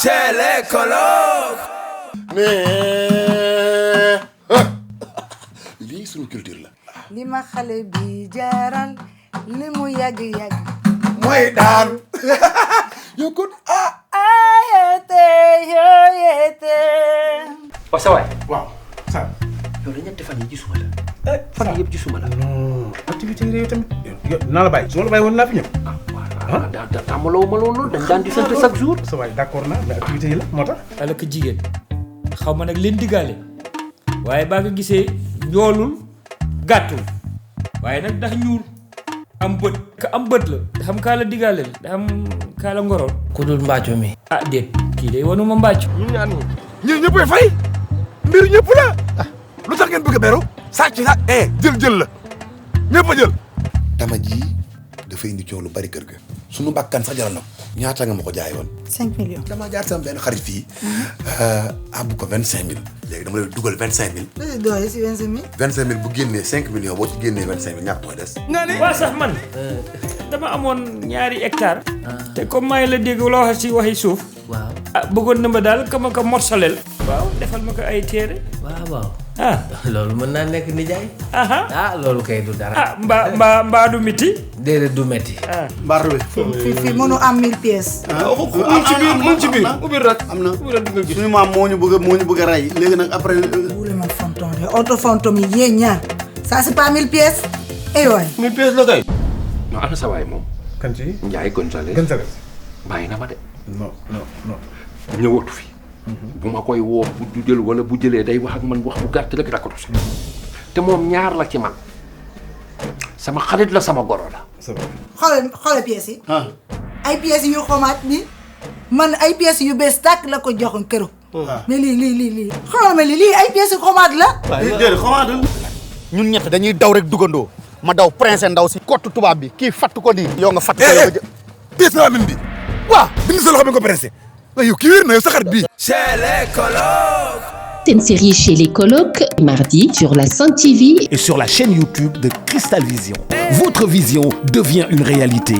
chez les colocs. mais lii suñu culture la. li ma xale bi jaaral li mu yàgg-yàgg mooy daan. yow kon ayete yoyete. waaw sa waay. waaw ça. yow da ñetti fan yi gisuma la. fan yii yëpp gisuma la. non activité yi tamit. naa la bàyyi su ma la bàyyi woon naa fi ñëw. waaw daa ma loolu dañ daan di sant chaque jour. sa waay d'accord naa mais activité yi la moo tax. ala ko jigéen xaw ma nag leen diggaale waaye baa nga gisee njoolul gàttul waaye nag ndax ñuul am bët ka am bët la da xam kaa la diggaale la da xam kaa la ngoroon ku dul mbàcco mi. ah déet kii day wanuma mbàcc ñun ñaan ñi. ñun ñëppay fay. mbir ñëpp la. lu tax ngeen bëgg a beru. sàcc jël la ñëpp a jël. tama ji dafa indi coow lu bari kër ga. sunu bakkan sax jaral na ko. ñaata nga ma ko jaay woon. 5 millions. damaa jaar sama benn xarit fii. àbb ko 25000. léegi dama lay dugal 25000. lu si doole si 25 000. 25000 bu génnee 5 millions boo ci génnee 25000 ñàkk mooy des. nga ne waa sax man dama amoon ñaari hectare te comme maa ngi la dégg la wax ci waxi suuf waaw ah bëggoon na ma daal ka ma ko morsalel waaw defal ma ko ay téere waaw. ah loolu mën naa nekk nijaay. aha ah loolu kay du dara. ah mbaa du miti déedéet du metti. ah mbaar bi. fii mënu am 1000 pièces. mu ngi ci biir am na suñu maam moo ñu bëgg a rey léegi nag après. wula ma fantôme de auto fantôme yi yéen ñaar ça c'est pas 1000 pièces. eh waay. 1000 pièces la kay. non ana sa waay moom. kan ci Ndiaye Gonzalez. bàyyi na ma de. non. ñëwatu fi. bu ma koy woo bu du jël wala bu jëlee day wax ak man wax bu gàtt rek rakkatu si. te moom ñaar la ci man sama xarit la sama goro la. xoolal pièces yi. ay pièces yu xomaat ni man ay pièces yu bees tàkk la ko joxoon keroog. mais lii xoolal ma lii ay pièces yu xomaat la. déedéet xamaatul. ñun ñett dañuy daw rek dugandoo ma daw prince ndaw si kottu tubaab bi kii fatt ko nii yow nga fatt ko yow pièce la min bi waaw bind sa loxo bi nga ko pressé waaye yow kii wér na yow sa xarit bii. Chez les colocs. C'est une série chez les colocs, mardi sur la Sen TV et sur la chaîne YouTube de Cristal Vision. Votre vision devient une réalité.